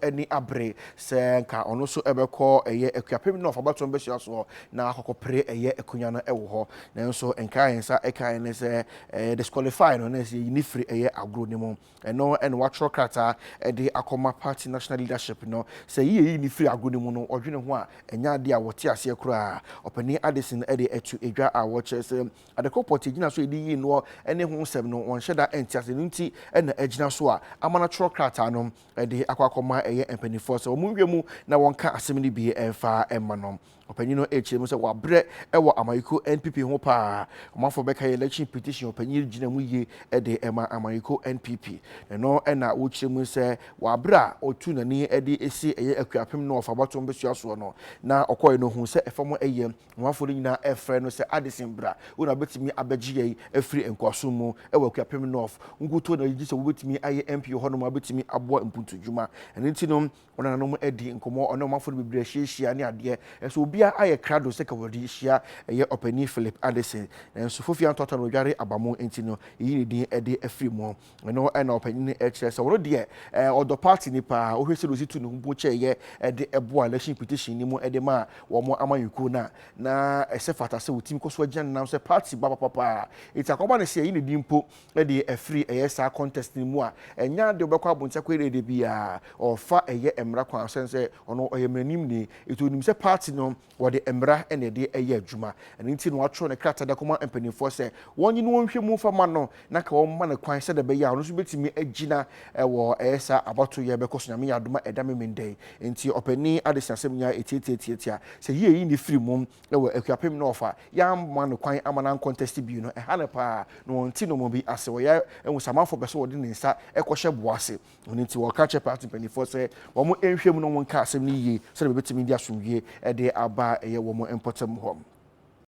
ani abere sɛ nka ɔno nso ɛbɛkɔ ɛyɛ Akuapem North abatoɔ mbɛsua soɔ na akɔkɔpere ɛyɛ akonnwa no ɛwɔ hɔ. Nanso nka yɛn nsa ɛka ne sɛ disqualify no na ɛsɛ yɛyi ne firi ɛyɛ agorɔ no mu. Ɛno ɛna watwerɛ krataa ɛde akɔma party national leadership no sɛ yie yi ne firi agorɔ no mu no, ɔdwene ho a, ɛnyɛ adeɛ a wɔte aseɛ koraa. Ɔpanin Addison ɛde ɛto edwa a wɔkyerɛ sɛ adekɔ pɔte gyina so yɛde yi noɔ ɛne ho nsɛm no, wɔnhyɛ da ɛnte ase no, nti ɛna ɛgyina so a ama no atwerɛ krataa no ɛde akɔ akɔma ɛyɛ mpanimfoɔ sɛ wɔn nhwɛ mu na wɔnka asɛm no bi ɛmfa ɛma no. Ɔpanyin no ɛkyerɛ mu sɛ wabrɛ ɛwɔ amayiko NPP ho paa. Ɔmanfoɔ bɛka yɛ election petition, ɔpanyin gyina mu yie ɛde ɛma amayiko NPP. Ɛno ɛna wɔkyerɛ mu sɛ wabrɛ a ɔtu n'ani ɛde esi ɛyɛ Akuapem no ɔfa abatoɔ mbɛsua soɔ no, na ɔkɔɛ no hu sɛ ɛfam ɛyɛ ɔmanfoɔ no nyinaa ɛfrɛ no sɛ Addison, bra, wɔn na bɛtumi abɛgye yɛn afiri nkoaso mu ɛwɔ Akuapem North nkuto na gye sɛ wɔbɛtumi ayɛ MP hɔ nom a bɛtumi aboa mpuntudwuma. Ɛno nti no, ɔne nanom adi nkɔmmɔ, ɔne ɔmanfoɔ no bebree ahyiahyia ne adeɛ ɛso obiara ayɛ krado sɛ ka wɔde hyia ɛyɛ ɔpanin Philip Addison, nanso fofi antɔtɔ no wɔdware aba mu nti no, yɛyi ne din ɛde afiri mu. Ɛno ɛna ɔpanin no ɛkyerɛ sɛ ɔno deɛ ɔdɔ party ni paa. Wohwɛ sɛ osi tu ne ho mpo kyɛɛyɛ ɛde ɛboa election petition ni mu ɛde ma wɔn amanyɔkuo no a, na ɛsɛ fata sɛ wɔtumi kɔ so agyina nenam sɛ party ba papapaa. Eti akɔba ne sɛ yɛyi ne din mpo ɛde afiri ɛyɛ saa contest no mu a, ɛnya de ɔbɛkɔ abɔnten akɔ yɛ de biara ɔfa ɛyɛ mmara kwan sɛn sɛ ɔno ɔyɛ mmaranim ni, etu onim sɛ party no wɔde mmara ɛna ɛde ɛyɛ adwuma. Ɛno nti na watwerɛ ne krataa de akɔma mpanimfoɔ sɛ wɔn nyi no wɔnhwɛ mu fa ma no na ka wɔn ma no kwan sɛdeɛ ɛbɛyɛ a ɔno nso bɛtumi agyina ɛwɔ ɛyɛ saa abato yɛ bɛkɔ so, Nyame yɛ adoma, ɛda Memendɛn. Nti ɔpanin Adesina asɛm nyinaa etietietietia sɛ yie yi ne firi mu ɛwɔ Akuapem na ɔfa yɛama no kwan ama no contest bio no, ɛha no paa na wɔn ti nneɛma bi ase wɔyɛ ɛhu samanfoɔ bɛ so wɔde ne nsa ɛkɔhyɛ boa ase. Ɔno nti wɔka kyerɛ party mpanimfoɔ sɛ wɔn nhwɛ mu na wɔn nka asɛm no yie sɛdeɛ wɔbɛtumi de asomdwie ɛde aba ɛyɛ wɔn mpɔtam hɔ.